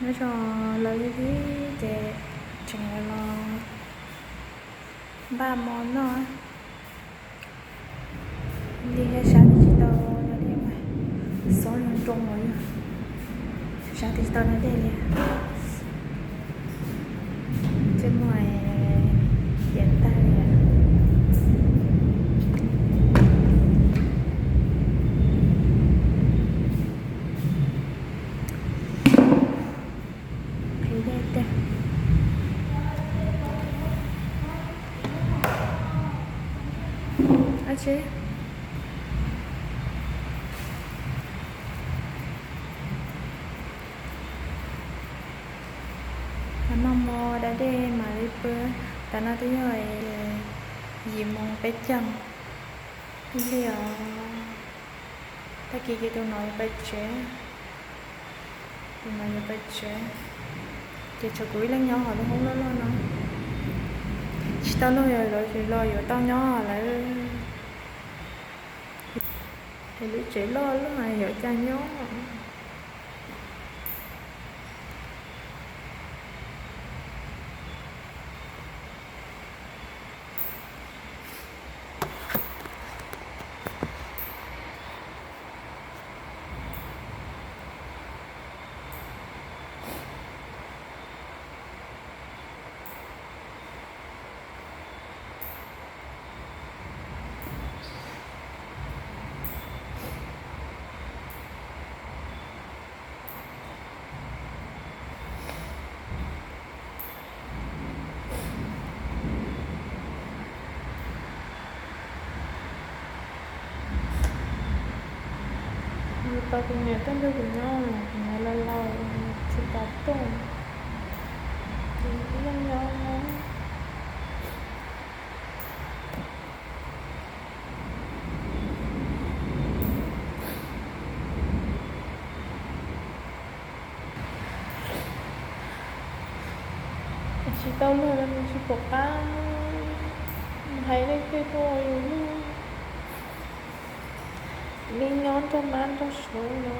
Nyob zoo los li ces tseem los npaj mov noj. Li sab twb tsis tau da dej mas xob zoo nroo los yog sab twb tsis tau da dej li. Ntsej muag piam tag li. Qhib dej tiag. Ab tsi. Noj mov da dej mam li pw. Tam no twb yog yim moos peb caug ib pliag os. Tag kis ces tus nom yuav pais tsev. Tus nom yuav pais tsev, ces tshuav kuv ib leeg nyob hauv lub hoob loj loj no. Tsis tau luag los yuav tau nyob lawm. Es lub tsev loj loj yuav cas nyob. Tau tus niam tuaj nrog kuv nyob, kuv niam laus laus tsis pom tuaj, ces ib leeg nyob. Tsis tau luag los nws tsis pom qab hais leej twg tuaj ua yus luag li, nyob nrog mab nrog suav no.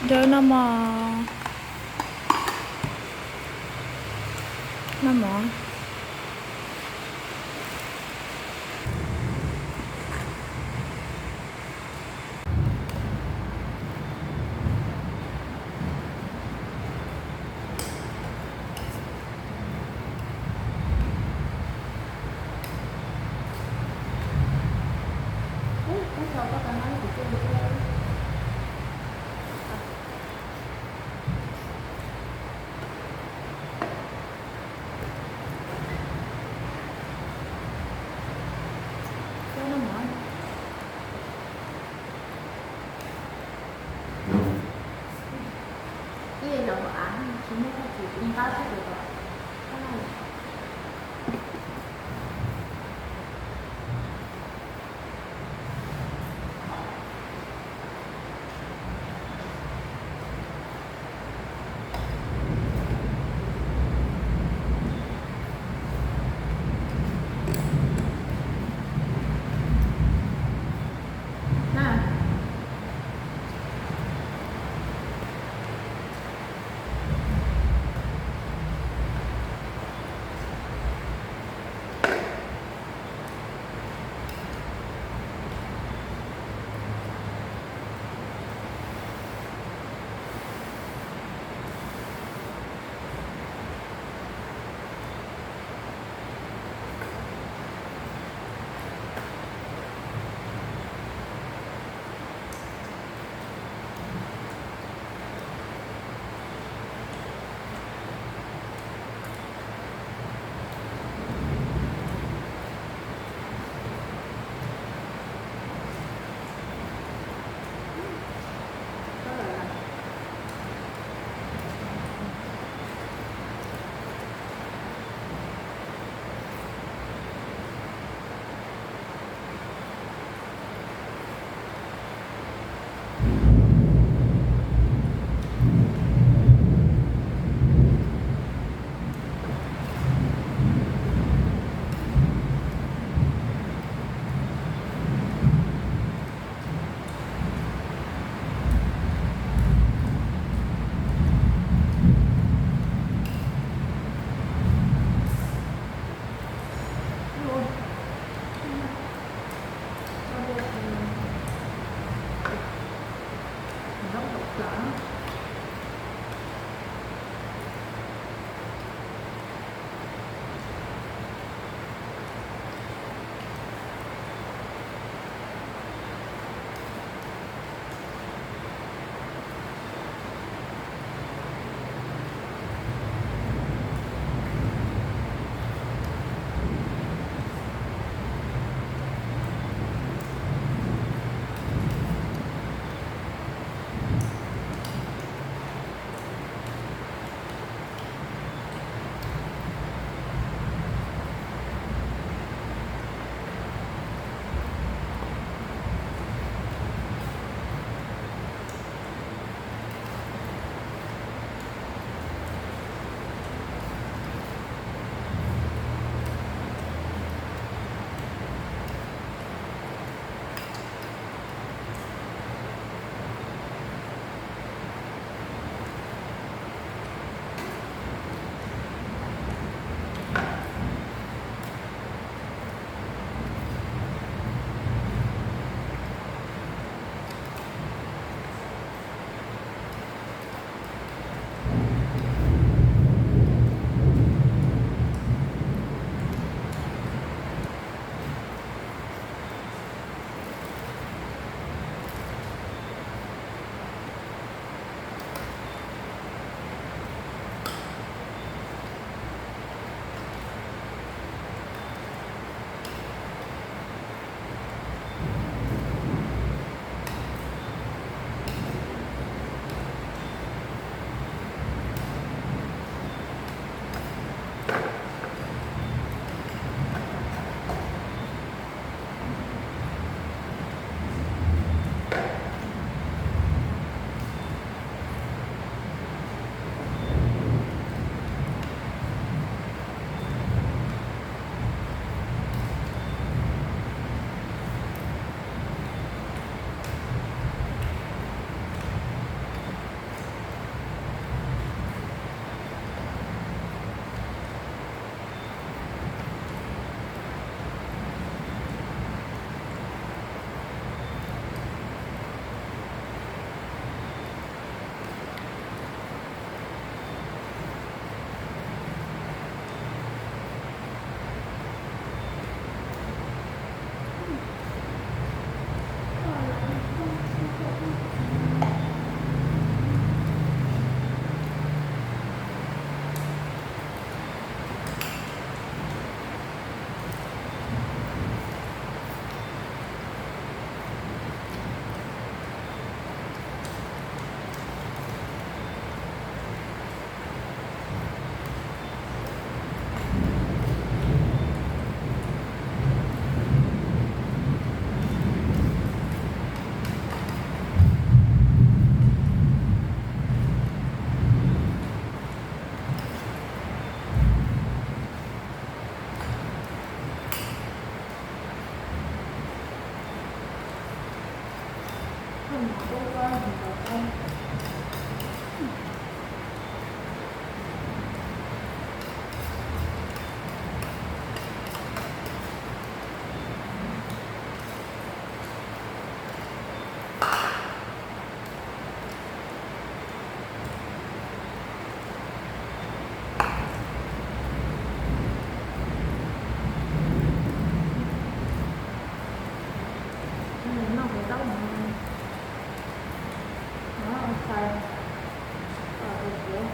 Nrog noj mov, noj mov. Noj hauv zaub no. Noj xaws kom tus txiav.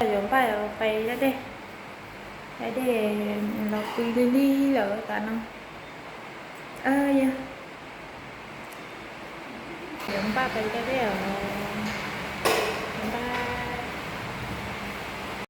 Yuav npaj pais da dej, da dej los pw lig lig lawm tas no. Yog yuav npaj pais da dej os.